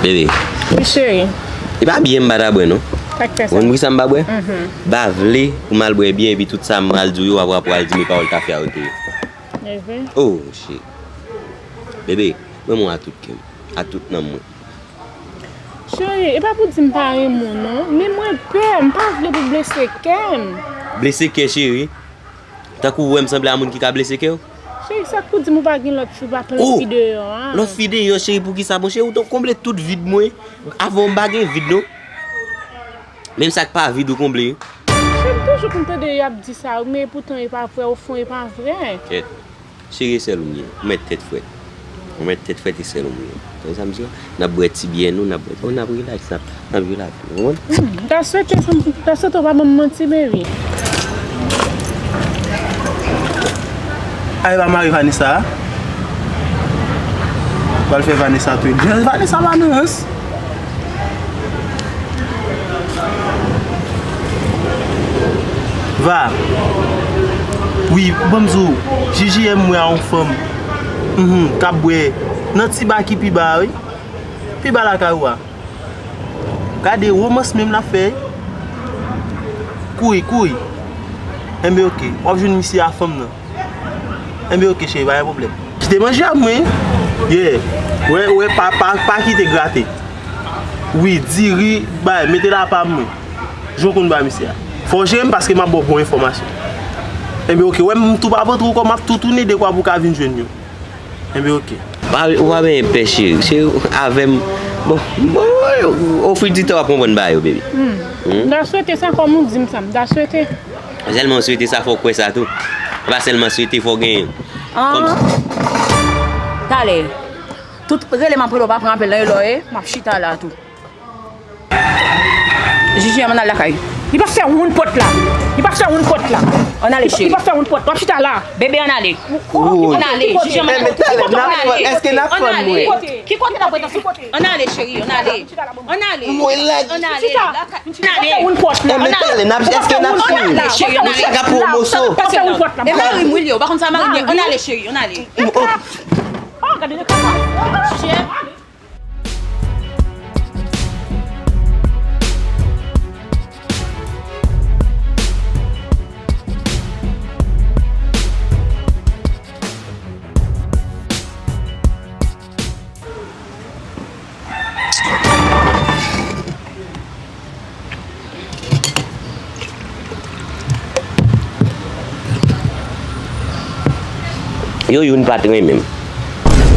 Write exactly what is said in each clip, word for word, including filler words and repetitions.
Bebe. Wi, cheri. E pa biyè m pa ta bwè, non. Sa k fè sa? Ou konn poukisa m pa bwè? M pa vle pou m al bwè biyè, epi tout sa m pral di w yo, w ap, w ap pral di m e pawòl tafya yo te ye. E vre? Oh, cheri. Bebe, mwen renmen w a tout kè m, a tout nanm mwen. Cheri, e pa pou di m pa renmen w, non. Men mwen pè, m pa vle pou blese kè m. Blese kè, cheri? Tankou ou wè m sanble a moun ki ka blese kè w? Cheri, sa k pou di m ou pa gen lòt fi, ou pa pran lòt fi deyò a? Lòt fi deyò, cheri, poukisa, monchè? Ou t konble tout vid mwen. Avan w m pa gen vid, non. Menm sa k pa vid, ou konble. Cheri, m toujou konn tande y ap di sa, wi, men epoutan, e pa vre, ofon, e pa vre. Kèt. Cheri, e sèl ou m ye. Ou mèt tèt frèt. Ou mèt tèt frèt, e sèl ou m ye. Tande sa m di w? N ap bwè ti byè nou, n ap bwè, oh, n ap rilaks, n ap, n ap rilaks. Ou konprann? Hmm, m ta swete sa, m ta swete w pa ban m manti, baby. A, e pa mari Vanessa a? Pral fè Vanessa twit. Vanessa pa nan rans. Va. Wi, ban m di w, J J M wè a yon fanm. Mhm, k ap bwè nan ti ba ki pi ba a, wi. Pi ba lakay ou a. Gade, womans menm l ap fè. Kouri, kouri. Enben, oke. W ap jwenn misye a fanm nan. Enben, oke, cheri, pa gen pwoblèm. Kite manje a mwen. Yeah. Wè, wè, pa, pa, pa kite grate. Wi, diri, bay, mete la pa mwen. Jan w konn ba misye a. Fò w jere m paske m ap ba w bon enfòmasyon. Enben, oke, wè, m tou pa vantre w kò, m ap tou tounen de kwa pou w ka vin jwenn yo. Enben, oke. Pa, ou pa benyen pè, cheri. Cheri, avè m. Bon, bon, au fil du temps, w ap konprann bagay yo, baby. Hmm. Hmm? M ta swete sa, kòm ou di m sa, m ta swete. Sèlman swete sa, fò w kwè sa tou. E pa sèlman swete, fò w genyen. Ah. Kòm talè. Tout rele m ap rele w pa pran apèl nan, e lò e, m ap chita la tou. J J M, ann al lakay. Li pa fè woun pòt la. Li pa fè woun pòt la. Ann ale, cheri. Li pa fè woun pòt. W ap chita la. Bebe, ann ale. Ann ale, J J M, ann ale. Èske n ap fann mwen? Ki kote n ap fann mwen? Ann ale, cheri, ann ale. Ann ale. Mwen lèd. Ann ale. Ann ale. Ann ale. Ann ale. Èske n ap fann mwen? Ann ale, cheri, ann ale. Mwen chak ap pran yon moso. Pase la. E mari m wi li ye, ou pa konn sa mari m ye. Ann ale, cheri, ann ale. Oh, gade de kaka. Yo youn pa t renmen m.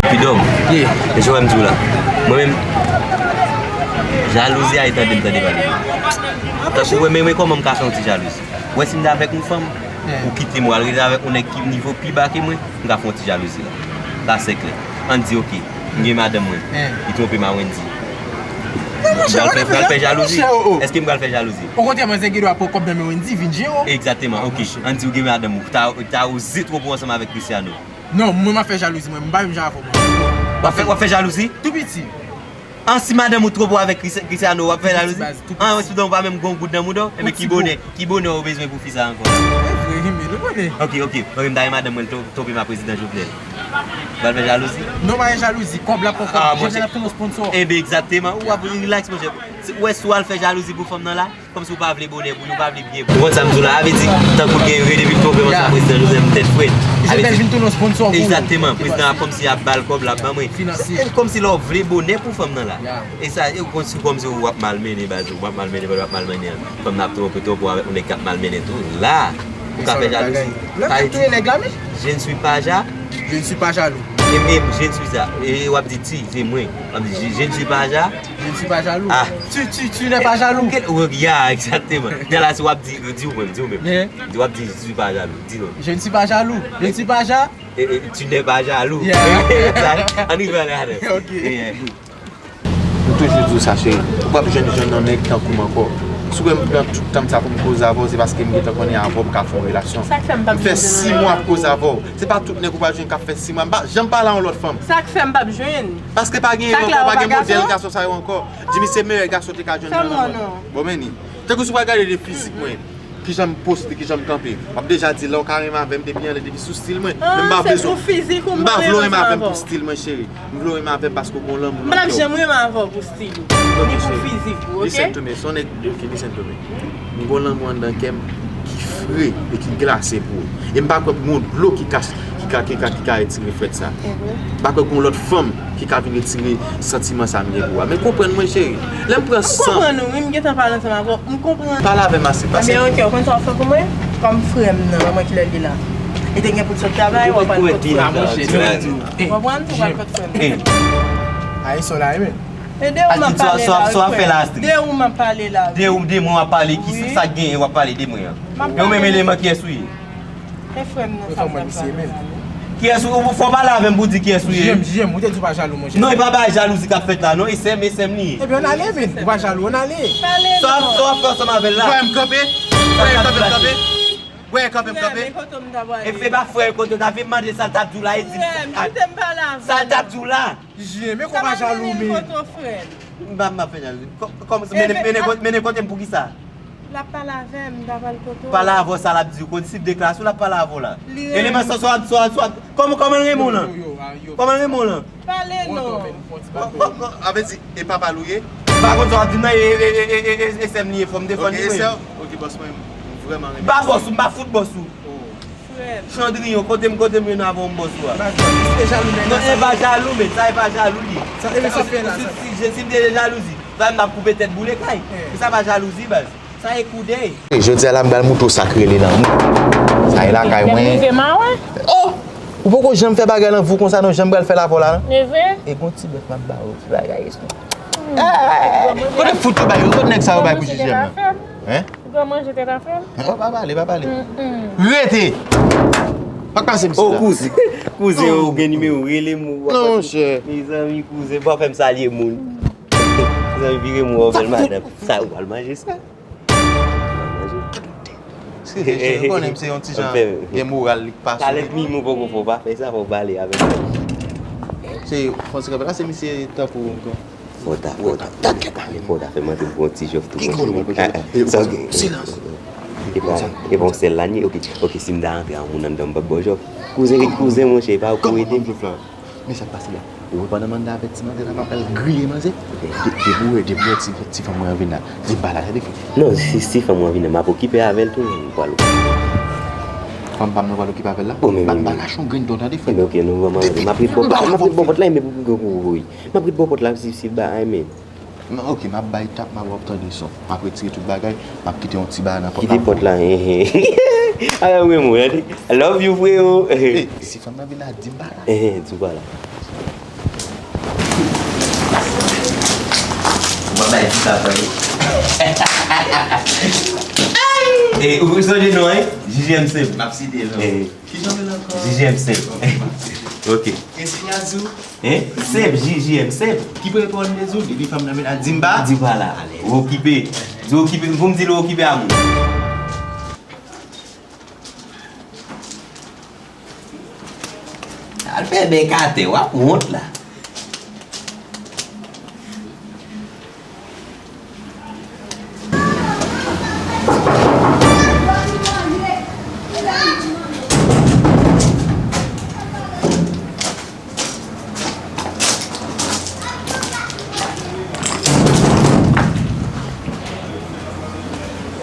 Pidòm, e sa w wè m di w la? Mwen menm, jalouzi a e tande m tande pale de li. Tankou, wè, men, men kòman m ka fè yon ti jalouzi? Wè, si m te avèk yon fanm, ou kite m, w al rete avèk yon nèg ki nivo pi ba ke mwen, m ka fè yon ti jalouzi la. Sa se klè. Ann di, oke, m gen madanm mwen, li twonpe m a Wendy. M pral fè, pral fè jalouzi? Èske m pral fè jalouzi? Okontrè, manzè gen dwa pran kòb nan men Wendy, vin jere w. Egzakteman, oke. Ann di w gen madanm ou, ta, ta oze twonpe w ansanm avèk Cristiano. Non, mwen m ap fè jalouzi, mwen. M pa menm jan avè w, mwen. W ap fè, w ap fè jalouzi? Tou piti. An, si madanm ou twonpe w avèk Cris-, Cristiano, w ap fè jalouzi? An, si w pa menm gon goud nan mouda w, enben ki bonè, ki bonè ou bezwen pou fi sa ankò? E vre, wi, men nou konnen. Oke, oke. Mwen menm, dayè madanm mwen twonpe m a prezidan Jovenel. Ou pral fè jalouzi? Non, pa gen jalouzi. Kòb la poko. Ah, monchè. Jovenel ap tounen yon sponsò. Enben, egzakteman. Ou ap rilaks, monchè. Si, ou wè, si w al fè jalouzi pou fanm nan la, kòmsi w pa vle bonè pou li, w pa vle byen pou li. Ou konn sa m di w la, sa vle di, tankou l gen yon vye depi l twonpe m ansanm a prezidan Joseph, m tèt frèt. Sa vle di, Joseph vin tounen yon sponsò pou ou. Egzakteman, prezidan ap kòmsi ap ba l kòb la, ban mwen. Finanse. Se kòmsi lè w vle bonè pou fanm nan la. E sa, e kòmsi, kòmsi w ap malmennen, baz, w ap malmennen, w ap malmennen. Fanm nan ap twonpe, twonpe w avèk yon nèg k ap malmennen tou. La, ou ka fè jalouzi. Sa vle di, je ne suis pas ja-, je ne suis pas jaloux. E, e, je ne suis ja-, e w ap di ti, se mwen. W ap di, je, je ne suis pas ja-, Je ne suis pas jaloux. Ah. Tu, tu, tu n'es pas jaloux. Kèl, wi, ya, egzakteman. Nè la, si w ap di, di ou menm, di ou menm. Di w ap di, je suis pas jaloux. Di non. Je ne suis pas jaloux. Je ne suis pas ja-, E, e, tu n'es pas jaloux. Yeah. Sa, ann rive la, la. Ok. Yeah. M toujou di w sa, cheri. Ou p ap janm jwenn yon nèg tankou m ankò. Si w wè m pran tout tan m sa pou m koze avè w, se paske m gentan konnen avè w m ka fè yon relasyon. Sa k fè m p ap jwenn. M fè sis mwa ap koze avè w. Se pa tout nèg ou pral jwenn k ap fè sis mwa. M pa janm pale a yon lòt fanm. Sa k fè m p ap jwenn. Paske pa gen ankò, pa gen modèl gason sa yo ankò. Jimmy se meyè gason te ka jwenn nan lanmò. Bon, men ni. Tankou si w pral gade de fizik mwen, Kijan m poste, kijan m kanpe. W ap deja di lè w ka renmen avè m depi anlè, depi sou stil mwen. Men m pa vle sou. M pa vle w renmen avè m pou stil mwen, cheri. M vle w renmen avè m paske w gon lanmou nan kè w. M p ap janm renmen avè w pou stil ou. Ni pou fizik ou, oke? Listen to me, se yon nèg, oke, listen to me. M gon lanmou anndan kè m ki fre e ki glase pou ou. E m pa kwè pou yon dlo ki ka, ki ka, ki ka, ki ka retire frèt sa. M pa kwè pou yon lòt fanm ki ka vin retire santiman sa m gen pou ou a. Men konprann mwen, cheri. Lè m pran san. M konprann ou, wi, m gentan pale ansanm avè w. M konprann. Pale avè m ase, paske. Ebyen, oke, ou konn sa w ap fè pou mwen? Kòm frè m nan, manman kilè l ye la. Li te gen pou l sot travay, w ap al kot frè m. W konprann? Ou pral kot frè m. Ayisan w la, wi. E de ou m ap pale la, wi, frè. De ou m ap pale la, wi. De ou, de mwen w ap pale, ki sa, sa k genyen w ap pale de mwen an? E ou menm eleman kiyès ou ye? E frè m nan, sa m t ap pale la. Kiyès ou, ou fò pale avè m pou di kiyès ou ye. Jije m, jije m, ou te di w pa jalou, monchè. Non, e pa bagay jalouzi k ap fèt la, non, e sè m, e sè m li ye. Ebyen, ann ale, men, ou pa jalou, ann ale. Pale non. Sa w ap fè ansanm avè l la? Ou kwè m kanpe? Ou kwè kanpe m kanpe? Ou kwè kanpe m kanpe? Frè m, e kote m ta pral ye? E se pa frè kote w ta vin mande sa l t ap di w la, e di m sa. Frè m, kite m pale avè w. Sa l t ap di w la. Jije m, men kòm pa jalou, men. Sa pa mennen l kote w, frè m. M pa, m pa fè jalouzi. Kò-, kòm, mennen, mennen kote, mennen kote m pou ki sa? L ap pale avè m, m ta pral kote w. Pale avè w sa l ap di w, kondisip de klas ou l ap pale avè w la. Eleman sa, sa w ap, sa w ap, sa w ap, kòman, kòman l renmen w lan? Kòman l renmen w lan? Pale non. Kò-, kò-, kò-, a vle di, e papa l ou ye? M pa konn sa w ap di m nan, e, e sè m li ye, fò m defann li, wi. Oke, e sè w? Oke, bòs mwen, m vrèman renmen w. M pa bòs ou, m pa fout bòs ou. Frè m. Chandriyon, kote m, kote m jwenn avè w m bòs ou a? Baz, ou te jalou, men. Non, e pa jalou, men, sa e pa jalou li. Sa, e sa fè la, si, sa. Si, si, si m te jalouzi, sa m t ap koupe tèt boule kay. Men sa pa jalouzi, baz. Sa e koudèy. Jodi a la, m pral moutre w sa k rele lanmou. Sa e lakay mwen. Menm rive mawen. Oh! Ou poko janm fè bagay lan vou konsa non, jan m pral fè l avè w la, non? Neve. E gon ti bèf m ap ba w, ti bagay. Eh! Kote fout yo bay yo? Kote nèg sa yo bay pou jije m nan? Hein? Ou pral manje tèt afè m? Oh, pa pale, pa pale. Rete! Pa k pase m sila. Oh, kouzen. Kouzen, ou gen nimewo, rele m. Non, monchè. Mezanmi, kouzen, pa fè m salye moun. Mezanmi, vire m wè w bèl madanm. Sa, ou pral manje sa? Ou pral manje? Ou konnen m se yon ti jan gen moral li k pa sou li. Talèt mi, mwen poko fò, pa fè sa, fò w pale avèk mwen. Se, fò w ti kanpe la, se misye tankou Fò w ta, fò w ta, fò w ta fè m antre pou yon ti jòf tou. Silans. E pa, e pa yon sèl la n ye. Oke, oke, si m ta antre a yon moun anndan, m p ap ba w jòf. Kouzen ret kouzen, monchè, e pa ou pou ede. Men sa k pase la. Ou wè pandan m anndan avèk ti manzè la, m ap pral griye manzè. De-, depi w wè, depi w wè ti, ti fanm mwen an vin la, di m pa la, tande frè. Non, si, si fanm mwen an vin la, m ap okipe avè l tou, m pral okipe. Fanm pa m nan pral okipe avè l la? M ap ba lach yon grenn don, tande frè. Oke, nou vrèman, m ap ret bò pòt la, m ap ret bò pòt la, men pou, pou, pou, pou, M ap ret bò pòt la si, si l ba ay men. Non, oke, m ap bay tap, m ap wè w ap tande son. M ap retire tout bagay, m ap kite yon ti bagay nan pòt la. Kite pòt la, hen, hen. Ala w renmen w, tande. I love you, freo. Ey, si fanm nan vin la, di m pa la. Hen, hen, di w pa la. Ou pa bay ti tap, wi. Ey, ou sonje non, wi? J J M Seb. M ap site non. Ey. Kijan w rele ankò? J J M Seb. Ok. Enspirasyon. Hein? Seb, J J M Seb. Ki premye pawòl m te di w? Depi fanm nan vin la, di m pa. Di pa la. Ou okipe. Di okipe, pou m di l ou okipe a moun. Al fè bèk atè, w ap wont la.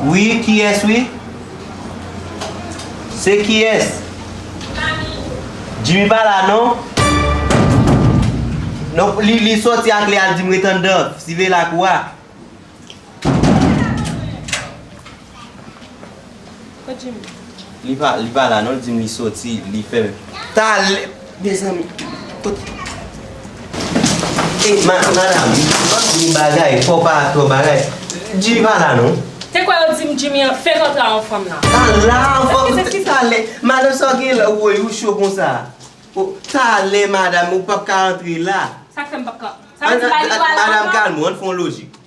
Wi, kiyès wi? Se kiyès? Jimmy pa la non. Non, li, li sòti ak li al di m ret anndan, siveye lakou a. Kot Jimmy? Li pa, li pa la non, li di m li sòti, li fè. Talè, mezanmi, kot. Ey, ma-, madanm, m ap di yon bagay, fò w pa twò bagay. Jimmy pa la non. Te kwè yo di m Jimmy an fenk antre a yon fanm la. Ala, yon fanm, talè. Madanm, sa w gen la, woy, ou cho konsa. O, talè, madanm, ou p ap ka antre la. Sa k fè m p ap ka? Sa vle di bagay yo al avan? Kalme w, ann fè yon lojik.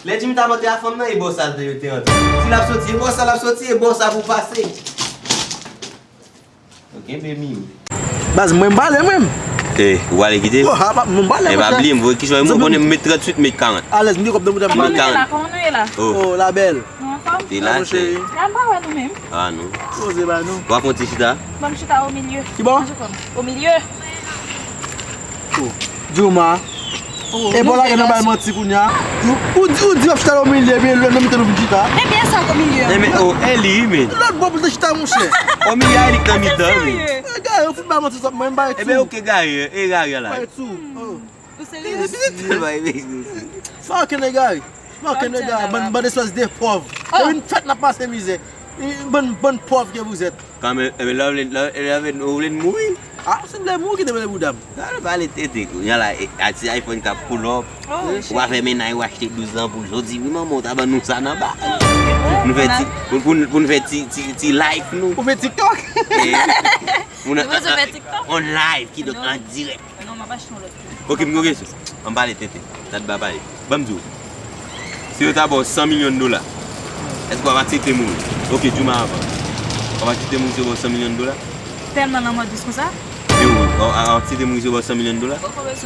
Lè Jimmy t ap antre a fanm nan, e bò sa l te, te antre. Si l ap soti, e bò sa l ap soti, e bò sa pou pase. Ok, baby. Baz, mwen m pale mwen. E, ou pale kite? Oh, ha, pa, mwen m pale mwen. E pa bliye, m voye kichòy, mwen konnen m met tranntuit, m met karant. Alèz, m gen kòb nan bouda m. Kòman nou ye la? Kòman nou ye la? Oh. Oh, la bèl. Te la, cheri. La m pa wè nou menm. Ah non. Poze ba nou. W ap fè yon ti chita? Ban m chita omilye. Ki bò? Omilye. Oh. Jouma. E bò la gen nan bay manti kounye a. Ou di ou di w ap chita omilye, men lè nan mitan nou vin chita. Ebyen sa omilye. Ebyen o e li men. Lòt bò pou te chita monchè. Omilye a li k nan mitan men. Gare, ou fout bay manti sòt mwen, m bay tou. Ebyen oke gare, e gare la. Bay tou. Ou serye? Fucking nigga. Fucking nigga. Bann bann espès de pòv. Depi n fèt n ap pase mizè. Bann bann pòv ke vous êtes. Kanmenm, lè w vle, lè w vle, ou vle n mouri? Ah, si m vle mouri, kite m rele bouda m. Sa nou pale tete kounye a la, a ti iPhone k ap pull up. Ou pa fè mennaj, ou achte douz lanpoul. Jodi, wi manman, ou ta ban nou sa nan ba. Pou n fè ti, pou n fè ti, ti, ti life nou. Pou fè TikTok. Pou nou fè TikTok. On live, kidonk an dirèk. Non, m ap achte yon lòt. Ok, m gen yon kesyon. Ann pale tete. Dat ba pale. Ban m di w. Si yo ta ba w san milyon dola, èske w ap aksepte mouri? Ok, di w m avan. W ap aksepte mouri si yo ba w san milyon dola? Tèlman lanmò dous konsa? Yo, w ap aksepte mouri si yo ba w san milyon dola?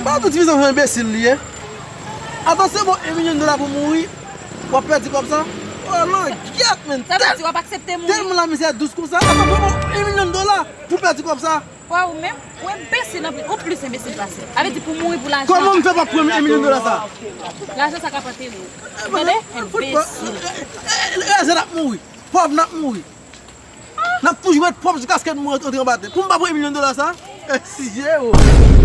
Ba tou ti fizan enbesil li ye. Avan se ba w en milyon dola pou mouri, w ap pèdi kòb sa? Oh non, gyèt men. Sa vle di w ap aksepte mouri? Tèlman lamizè dous konsa. Avan pou ba w en milyon dola pou pèdi kòb sa? Wè ou menm, ou enbesil anpil, ou plis enbesil pase. Sa vle di pou mouri pou lajan. Kòman m fè pa pran en milyon dola sa? Lajan sa k ap antere w. Tande? Enbesil. Rèzè n ap mouri. Pòv n ap mouri. N ap toujou ret pòv jiskaske n mouri antre anba tè. Pou m pa pran en milyon dola sa? Siye o.